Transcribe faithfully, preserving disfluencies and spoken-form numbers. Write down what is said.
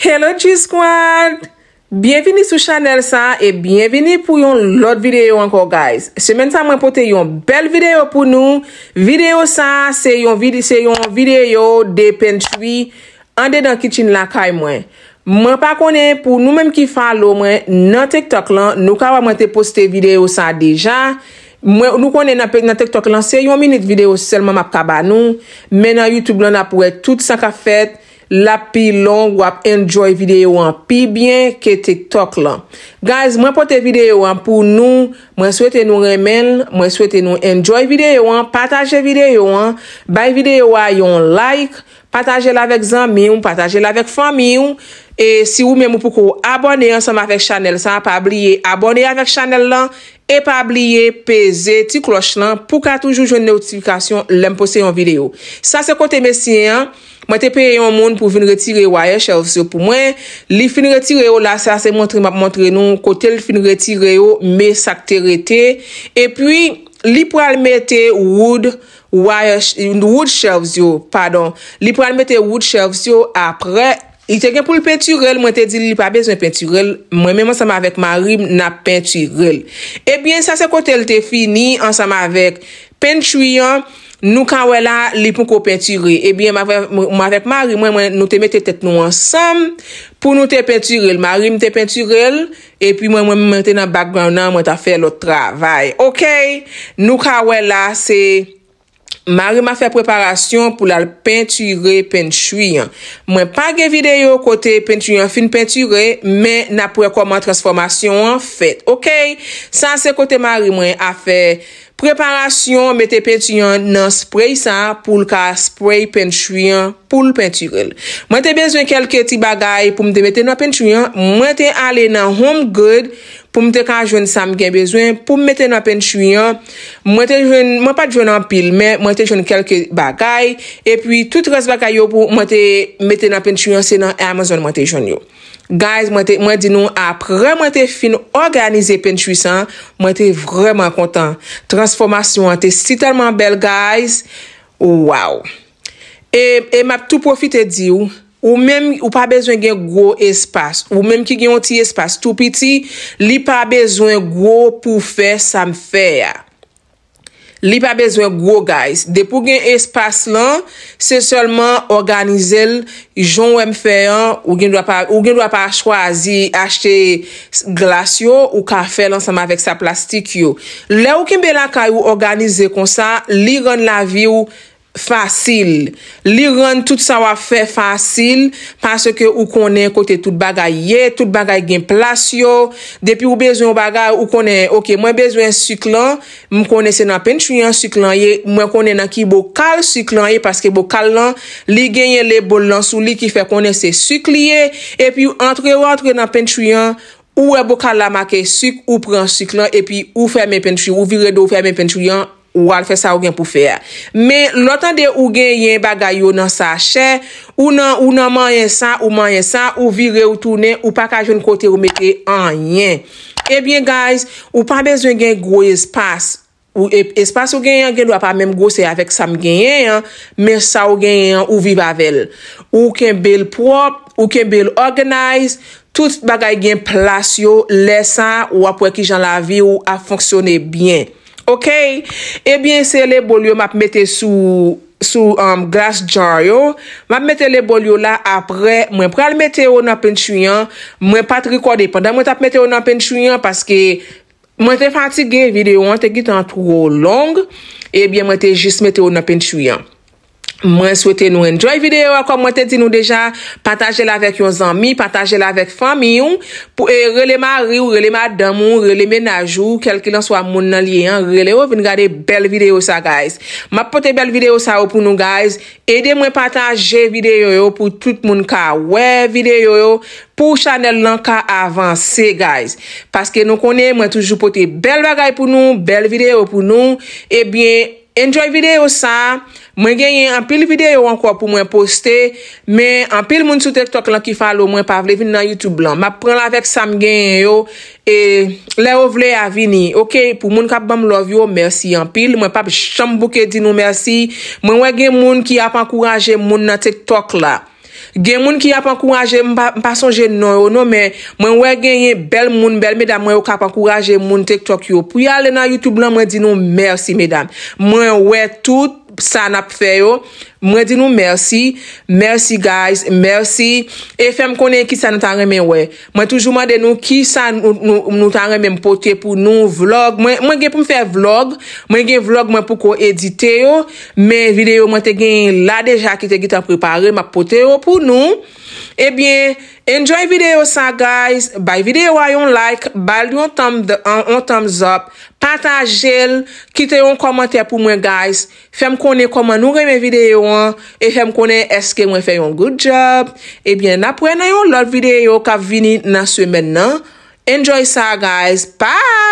Hello G Squad! Byenvini sou chanèl sa a e byenvini pou yon lòt videyo ankò, guys. Semèn sa a mwen pote yon bèl videyo pou nou. Videyo sa a se yon vide- se yon videyo de pantry andedan kitchen lakay mwen. Mwen pa konnen pou nou menm ki follow mwen nan TikTok lan, nou ka wè mwen te poste videyo sa a deja. Mwen, nou konnen nan, pe- nan TikTok lan, se yon minit videyo sèlman m ap ka ba nou. Men nan YouTube lan, n ap wè tout sa k ap fèt. L ap pi long, w ap enjoy videyo an pi byen ke TikTok lan. Guys, mwen pote videyo an pou nou. Mwen swete nou renmen l. Mwen swete nou enjoy videyo an. Pataje videyo an. Bay videyo a yon like. Pataje l avèk zanmi w. Pataje l avèk fanmi w. E si ou menm ou poko abòne ansanm avèk chanèl sa, pa bliye abòne avèk chanèl lan. E pa bliye peze ti klòch lan pou w ka toujou jwenn notifikasyon lè m poste yon videyo. Sa se kote mesye an. Mwen te peye yon moun pou vin retire wire shelves yo pou mwen. Li fin retire yo la, sa se montre m ap montre nou kote l fin retire yo, men sa k te rete. Epi, li pral mete wood wire, wood shelves yo, padon. Li pral mete wood shelves yo apre. Li te gen pou l pentire l, mwen te di l li pa bezwen pentire l. Mwen menm ansanm avèk mari m, n ap pentire l. Ebyen, sa se kote l te fini ansanm avèk pantry an. Nou ka wè la, li poko pentire. Ebyen, m avè- m avèk mari mwen, mwen, nou te mete tèt nou ansanm pou nou te pentire l. Mari m te pentire l, epi mwen, mwen, mwen te nan background nan, mwen t ap fè lòt travay. Oke? Nou ka wè la, se mari m ap fè preparasyon pou l al pentire pantry an. Mwen pa gen videyo kote pantry an fin pentire, men n ap wè kòman transfòmasyon an fèt. Oke? Sa se kote mari mwen ap fè preparasyon, mete pantry an nan spray sa pou l ka spray pantry an pou l pentire l. Mwen te bezwen kèlke ti bagay pou m te mete nan pantry an. Mwen te ale nan Home Good pou m te ka jwenn sa m gen bezwen pou m mete nan pantry an. Mwen te jwenn, mwen pa t jwenn anpil, men mwen te jwenn kèlke bagay. Epi tout rès bagay yo pou mwen te mete nan pantry an, se nan Amazon mwen te jwenn yo. Guys, mwen te, mwen di nou, apre mwen te fin òganize pantry sa, mwen te vrèman kontan. Transfòmasyon an te si tèlman bèl, guys. Wow! E, e m ap tou pwofite di w, ou menm, ou pa bezwen gen gwo espas. Ou menm ki gen yon ti espas tou piti, li pa bezwen gwo pou fè sa m fè a. Li pa bezwen gwo, guys. Depi w gen espas lan, se sèlman òganize l jan w wè m fè an. Ou gen dwa pa, ou gen dwa pa chwazi achte glas yo, ou ka fè l ansanm avèk sa plastik yo. Lè ou kenbe lakay ou òganize konsa, li rann lavi w fasil. Li rann tout sa w ap fè fasil, paske ou konnen kote tout bagay ye, tout bagay gen plas yo. Depi ou bezwen yon bagay, ou konnen, oke, mwen bezwen sik lan, m konnen se nan pantry an sik lan ye, mwen konnen nan ki bokal sik lan ye, paske bokal lan, li genyen label lan sou li ki fè konnen se sik li ye, epi antre ou antre nan pantry an, ou wè bokal la make sik, ou pran sik lan, epi ou fèmen pantry, ou vire do, ou fèmen pantry an, ou al fè sa ou gen pou fè a. Men, lè w tande ou genyen bagay yo nan sachè, ou nan, ou nan manyen sa, ou manyen sa, ou vire, ou tounen, ou pa ka jwenn kote ou mete anyen. Ebyen, guys, ou pa bezwen gen gwo espas. Ou, e- espas ou genyen an gen dwa pa menm gwosè avèk sa m genyen an, men sa ou genyen an, ou viv avè l. Ou kenbe l pwòp, ou kenbe l organize, tout bagay gen plas yo, lè sa, w ap wè kijan lavi w ap fonksyone byen. Oke? Ebyen, se label yo m ap mete sou, sou um, glass jar yo. M ap mete label yo la apre. Mwen pral mete yo nan pantry an. Mwen pa t rekòde pandan mwen t ap mete yo nan pantry an paske mwen te fatige, videyo an te gentan twò long. Ebyen, mwen te jis mete yo nan pantry an. Mwen swete nou enjoy videyo a, kòm mwen te di nou deja, pataje l avèk yon zanmi, pataje l avèk fanmi w, pou, e, rele mari w, rele madanm ou, rele mennaj ou, kèlkilanswa moun nan li ye an, rele yo vin gade bèl videyo sa, guys. M ap pote bèl videyo sa yo pou nou, guys. Ede mwen pataje videyo yo pou tout moun ka wè videyo yo, pou chanèl lan ka avanse, guys. Paske nou konnen mwen toujou pote bèl bagay pou nou, bèl videyo pou nou. Ebyen, enjoy videyo sa. Mwen genyen anpil videyo ankò pou mwen poste, men anpil moun sou TikTok lan ki follow mwen pa vle vin nan YouTube lan. M ap pran l avèk sa m genyen yo, e lè yo vle a vini. Oke, pou moun k ap ban m love yo, mèsi anpil. Mwen p ap janm bouke di nou mèsi. Mwen wè gen moun ki ap ankouraje moun nan TikTok la. Gen moun ki ap ankouraje m, m pa, m pa sonje non yo non, men mwen wè genyen bèl moun, bèl medam mwen yo k ap ankouraje moun TikTok yo pou y ale nan YouTube lan. Mwen di nou mèsi, medam. Mwen wè tout sa n ap fè yo. Mwen di nou mèsi. Mèsi, guys. Mèsi. E fè m konnen kisa nou ta renmen wè. Mwen toujou mande nou kisa nou, nou, nou ta renmen m pote pou nou, vlog. Mwen, mwen gen pou m fè vlog. Mwen gen vlog mwen poko edite yo. Men videyo mwen te genyen la deja ki te gentan prepare, m ap pote yo pou nou. Ebyen, enjoy videyo sa, guys. Bay videyo a yon like, ba l yon thumbs, yon thumbs up, pataje l, kite yon kòmantè pou mwen, guys. Fè m konnen kòman nou renmen videyo an e fè m konnen èske mwen fè yon good job. Ebyen, n ap wè nan yon lòt videyo k ap vini nan semèn nan. Enjoy sa, guys. Bye!